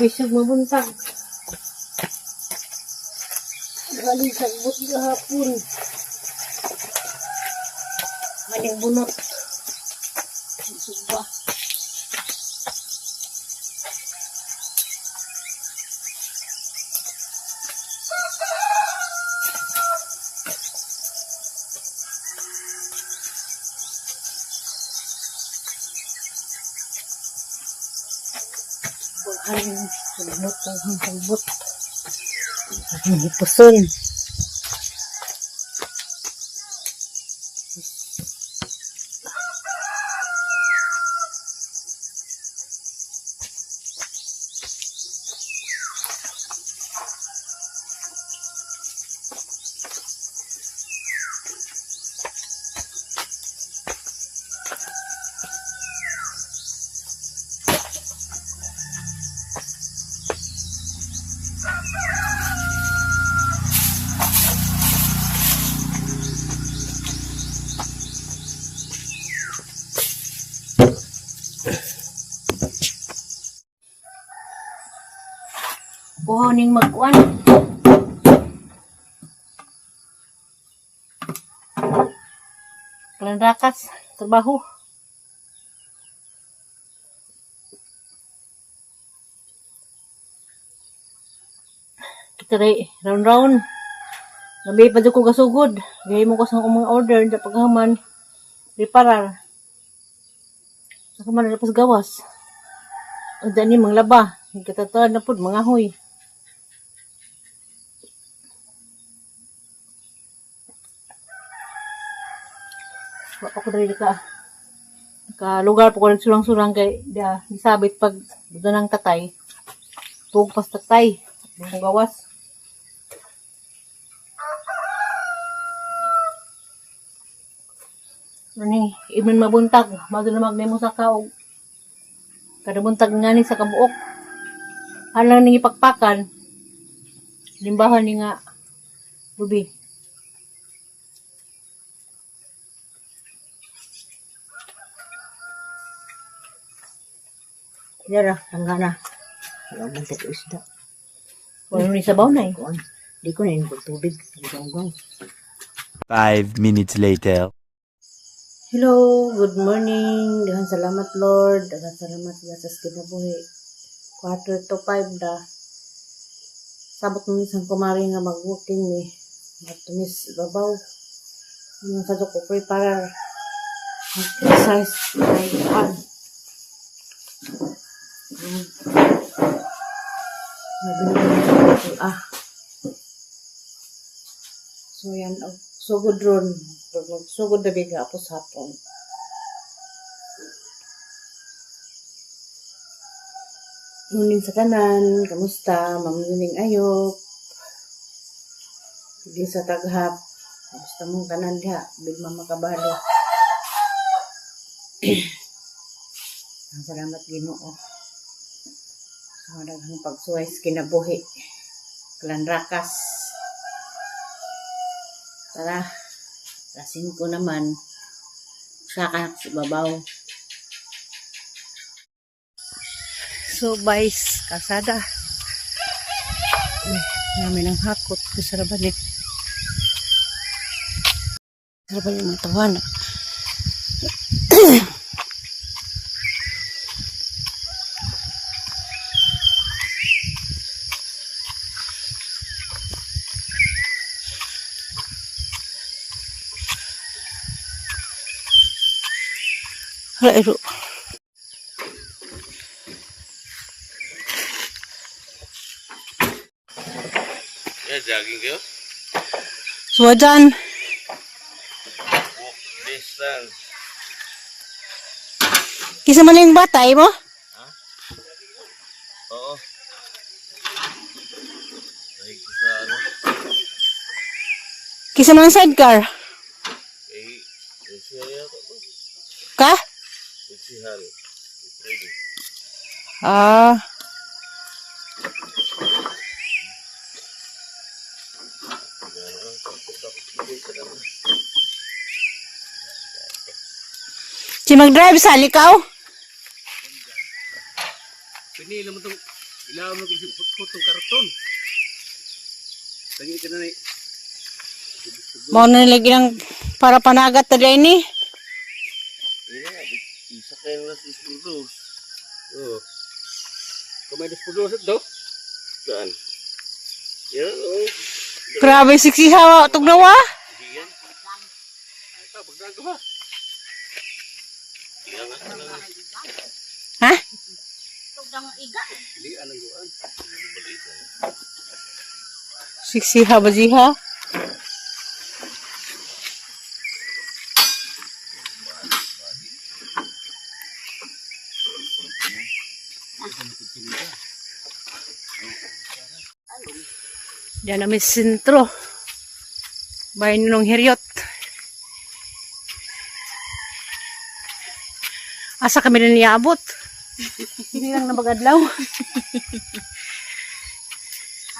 Bisog mabuntag. Galing sagbot gahapon. Maning bunot. Bisog ba? Haling sagbot, ang sagbot. Ang hipuson. Kuha ning magkuan. Kalanrakas, trabaho. Kita rin, round round. Gabi pa dyan ko gasugod. Gaya mo ko sa akong mga order, hindi paghaman. Reparar. Ako man na gawas. Ang dani manglaba. Katatuan na po, mga huy. Wa pa ko diri ka ka lugar po ko nagsurang-surang kay da gisabit pag doon ang tatay. Tuog pas tatay. Ang gawas. Ano ibon mabuntag, madunamag nimo sa kaog. Kada buntag nga ni sa kabuok. Halang ning ipakpakan. Limbahan ni nga rubi. Yara, tangga na. Wala man tayo isda. Wala ni sabaw na eh. Kuan. Di ko na yung tubig. Ugong. 5 minutes later. Hello, good morning. Daghang salamat Lord. Daghang salamat sa kinabuhi. 4:45 da. Sabot mo isang kumari nga mag-walking ni. Matumis babaw. Ano sa ko prepare exercise kay kuan. Ah. So yan, oh, sugod ron. Sugod na biga ako sa hapon. Muning sa tanan, kamusta? Mamuning ayok. Hindi sa taghap. Kamusta mong tanan diha? Bigma makabalo. Ang salamat Ginoo. Sa daghang pagsuway sa kinabuhi. Klanrakas. Tara, lasing ko naman. Sa kanak sa babaw. So, guys, kasada. Uy, namin ang hakot. Kasaraban eh. Kasaraban yung mga tawana. Hala, ero. Yeah, jogging girl. So, dyan. Walk distance. Kisa man yung batay mo? Oo. Dahil ko sa ano, Kisa man ang sidecar. eh, siya yata to. Ka? Sihal. Ready. Ah. Si mag-drive sa likaw? Pinili mo itong Ilaw mo kasi put tong karton. Tangi ka na ni. Mao na nila ginang para panagat ta diay ni. Yeah, isakay na sa ispulos. Oo. Kamay na ispulos ito. Saan? Yan, oo. Grabe siksiha tugnawa. Yan. Ito, pagdago ha. Yan nga lang. Ha? Tugdang iga. Dili anang guan. Siksiha ba siha? Diyan namin sentro. Bahay nung Heriot. Asa kami na niyaabot? Hindi lang na magadlaw.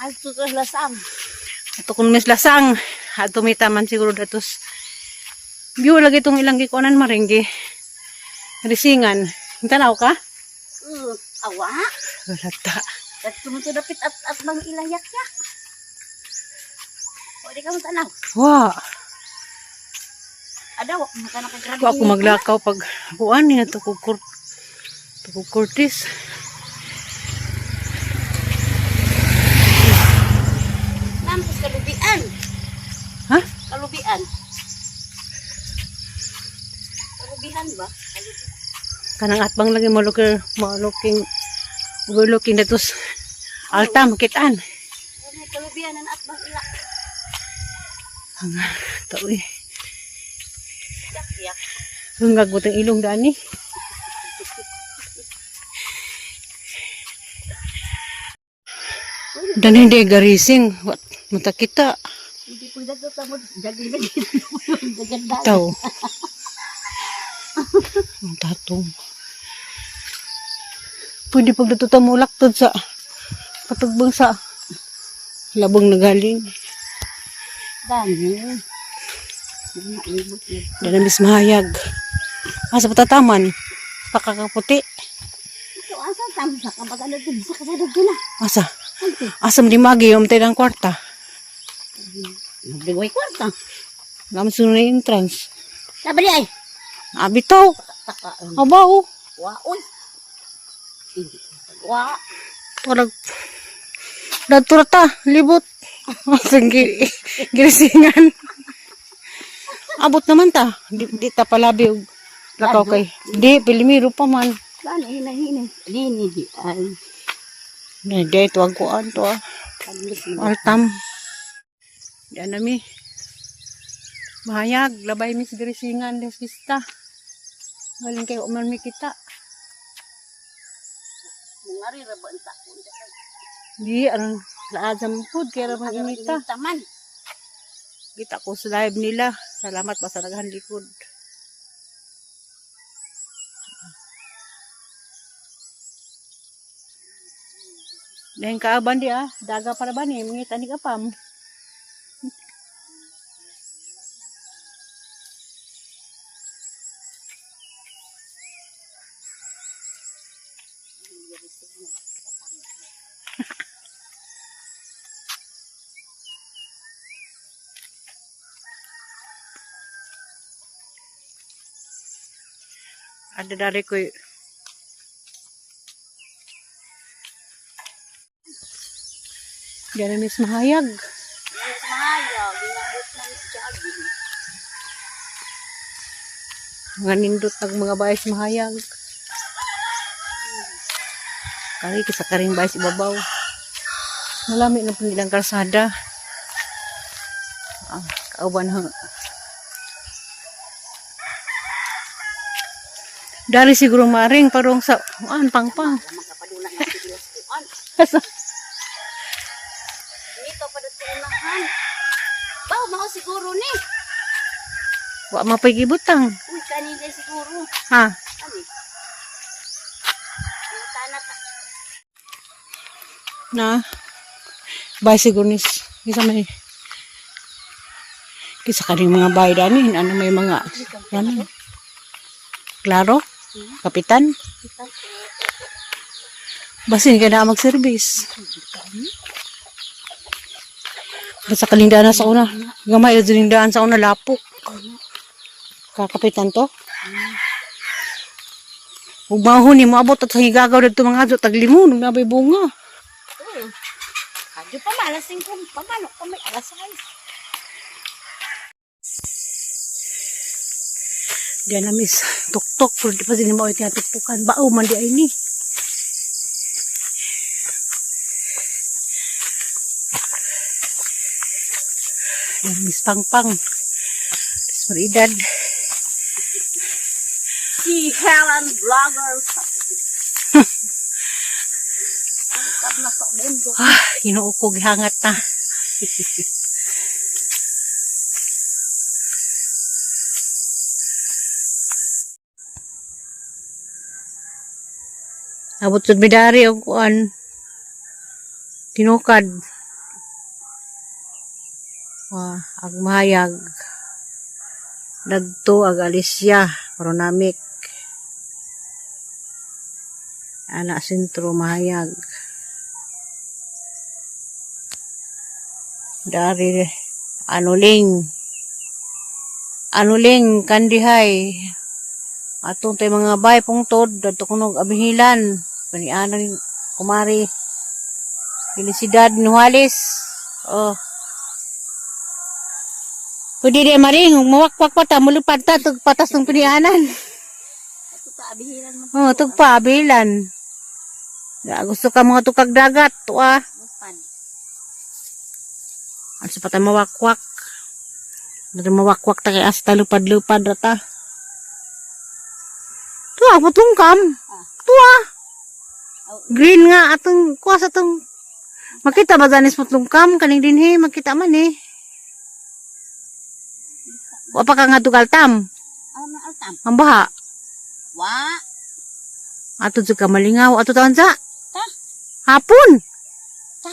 Alto to lasang. Ato kung mis lasang. Ato may taman siguro datos. View lagi itong ilang gikuanan maringgi. Risingan. Tanaw ka? Awa. Wala ta. At tumuto dapit at bang ilayak ya. Pwede ka mo tanaw. Wa. Adaw, maka nakagrabe. Wa ako maglakaw pag kuan niya to kog kurtis. Nampos kalubian. Ha? Kalubian. Kalubihan ba? Kalubihan. Kanang atbang lagi mo looking mo looking overlooking datos alta makitaan. Ano, kalubihan ang atbang ila. Ang tao eh. Yak, yak. Hungag butang ilong dani. Dan hindi garising. Wat matakita. Hindi pwede ito tamo. Dagdag-dagdag. Dagdag. Tao. Ang tatong. Pwede pag dito tamulak tod sa patugbang sa labong nagaling. Dami. Dan ang mahayag. Asa patataman. Pakakaputi. Ito, asa tamo sa kabagaan ito. Sa kasada doon na. Asa? Asa mo di magi yung tayo ng kwarta. Magbigay kwarta. Alam sunod na yung entrance. Sabi ay. Abitaw. Taka. Abaw. Wa, uy. Wa. Parang daturata, libot. Ang girisingan. Abot naman ta. Di ta palabi og lakaw kay. Di pilimiro pa man. Ano, hina-hina. Lini, ay. Di di tuwag kuan to ah. Paglis mo. Altam. Di nami. Mahayag, labay mis girisingan des vista. Galing kayo uman mi kita. Mungari ra ba ang takon? Di aron laad sa food kaya ra man inita. Taman. Kita ko sa live nila. Salamat basta naghan likod. Dahil kaaban di ah, daga para ba ni, mangita ni kapam. Ada dari ko. Diyan na miss mahayag. Mas mahayag, ginabot ng jogging. Mga nindot ang mga bayas mahayag. Kari kisa karing bayas ibabaw. Malami na po nilang kalsada. Ah, kauban ha. Dari siguro maring parang sa an pangpang. Lamang kapadula ng tigilas kuan. Asa? Dito pa dito unahan. Baw, mao siguro ni. Wa mapigibutang. Uy, kanina siguro. Ha. Kani. Ang tana ta. Na. Bay siguro nis kisa may kisa kaning mga bay dani ano may mga ano. Klaro? Kapitan? Basin ka na mag-service. Basta kalingdaan na sa una. Gamay na daan sa una, lapok. Kakapitan to. Ug mahon ni moabot at higagaw didto mga adto taglimon ug nabay bunga. Kadyo pa ma, alas 5 pa man, pa may alas 6. Diyan na miss tuktok pero di pa din mo nga tuktukan bao man di ay ni. Diyan miss pangpang. Miss Maridad. Si Helen Vlogger. Ang na sa mundo. Ah, Ginoo ko gihangat na. Abot sud midari og kuan. Tinukad. Ah, ag mahayag. Dagto ag Alicia, Paronamic. Ana sentro mahayag. Dari anuling. Anuling kandihay. Atong tay mga bay pungtod dadto kunog abihilan. Panianan kumari. Felicidad Nuhales. Oh. Pwede di maring mawakwak pa ta mulupad ta tug patas ng pinianan. Ito pa, abihiran mo. Oh, tugpa abihilan. Da, gusto ka mga tukag dagat, tuwa. Lupad. Ano sa patay mawakwak? Ano mawakwak ta kay asta lupad-lupad rata. Tuwa, putungkam. Tuwa. Green nga atong kuha sa atong makita ba danis putlungkam kaning dinhi makita man eh. Wa pa ka nga tugaltam. Ano na altam? Ang baha. Wa. Ato jud ka malingaw ato taon sa Ta. hapon. Ta.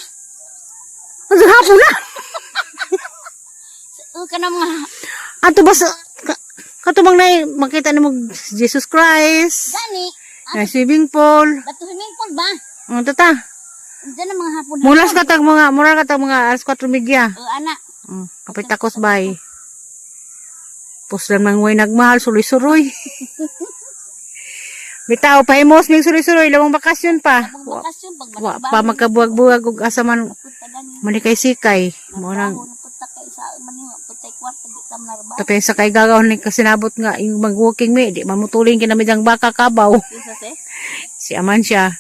Unsa hapon na? Ka na mga Ato ba sa katubang na makita nimo Jesus Christ. gani. Na swimming pool. Bato swimming pool ba? Ang tata. Diyan ang mga hapon. Mulas ka tag mga mura ka tag mga alas 4:30. O, ana. Kapit takos bay. Puslan man way nagmahal suloy-suroy. Bitaw pahimos ning suloy-suroy lawang bakasyon pa. Pag Wa, bakasyon, pag wa pa magkabuwag-buwag ug asa man Punta gani. manikay-sikay. Mo nang Punta kay sa man yung punta kwarta di ka manarba. tapos sa kay gagaw ni kasinabot nga yung mag-walking mi di mamutuling kinamid ang baka kabaw. Isa se. Si aman siya.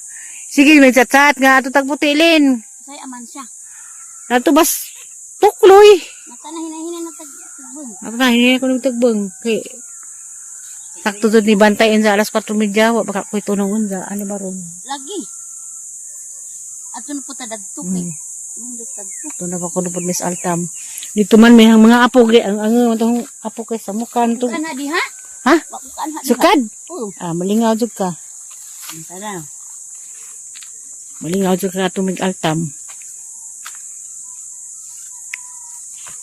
Sige, may chat-chat nga ato tagputilin. Say aman siya. Nato bas tukloy. Nata na hinahina na tag tagbong. Ako na, hindi ko nang tagbang. Kay, sakto doon ni Bantayan sa alas 4:30. Wa baka ko'y tunong unsa. Ano ba ron? Lagi. Ato na punta dadto kay. Mundo tadto. Ito na ba ko nung Miss Altam. Dito man may ang mga apo. Kay, ang itong apo kay sa mukha. Itong, Kana diha? ha? Wa ko kanha diha. Sukad? Oo. Ah, malingaw jud ka. Tara. Malingaw jud ka tumig Altam.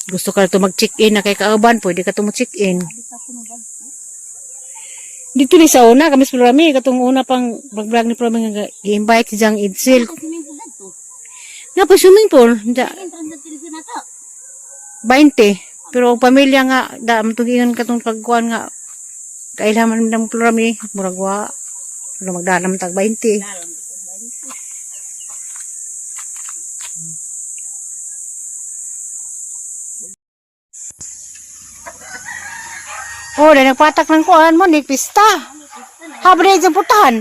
Gusto ka to mag-check-in na kay kauban, pwede ka to mo-check-in. Di pa kuno dadto. Dito ni sa una, kami sa Plurami, katong una pang vlog ni Plurami nga gi-invite si Jang Idsil. Sa swimming pool dadto. Nga pa swimming pool, da, Entrance na television na to. 20. Pero ang pamilya nga, da, matugingan katong pagkuhan nga, kailangan ng Plurami, murag wa, pero magdalam tag 20. Dalam. Oh, dahil nagpatak ng kuhan mo, ni pista. Habre dyan putahan.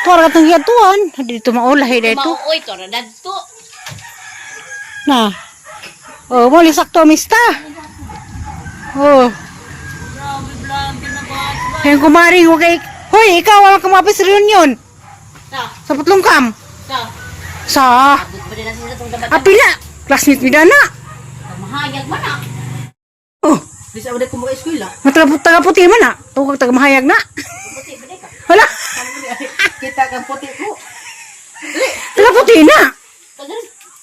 Tuwar ka itong giyatuan. Dito maulahi dito. Mauoy to na dadto. Na. Oh, muli sakto mista. Oh. Grabe vlogger na ba? Yung kumari, huwag kay... Hoy, ikaw ang kumapis reunion. Sa Sa putlong kam. sa. Sa... Abot ba din na sila tong dapat? Apila. Classmate mi dana. Mahayag man ah. Oh, Bisa ba ko mga eskwela? mataga taga puti man na. Tugag taga mahayag na. Puti ba di ka? Wala. Kita kang puti ko. Taga puti na. Tagal.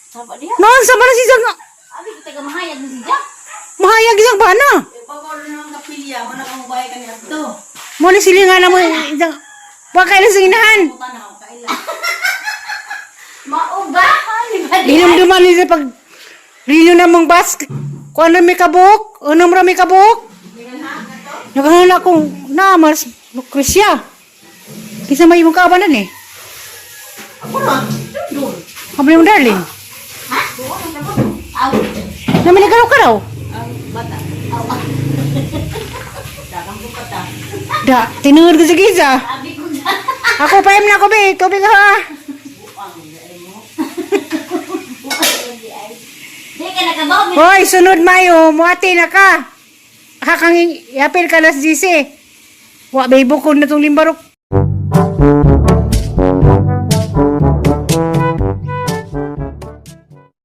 Saba diha. Noon sa man si Jang. Abi kita ba na? Eh, bago na ang kapilya, mo na kang bayay kani adto. Mo ni silingan na mo. Wa kay sa inahan. Puta na ako kaila. Mao ba? Di ba di? Hinumduman ni sa pag Rino na mong bas. Kung ano may kabuok, ano ra may kabuok. Nagahula kong na mas Lucrecia. Kisa may imong kaabanan eh. Ako na. Doon. Kabali mo darling. Aw. Naman nagaraw ka raw. Ang bata. Aw. Dakang ko pata. Da, tinungod ko sa kisa. Abi ko na. Ako pa na ko be, tubig ha. Buang ay mo. Di ka nakabaw. Hoy, sunod Mayo, muati na ka. Hakang yapil ka las GC. Wa bay bukod na tong limbarok.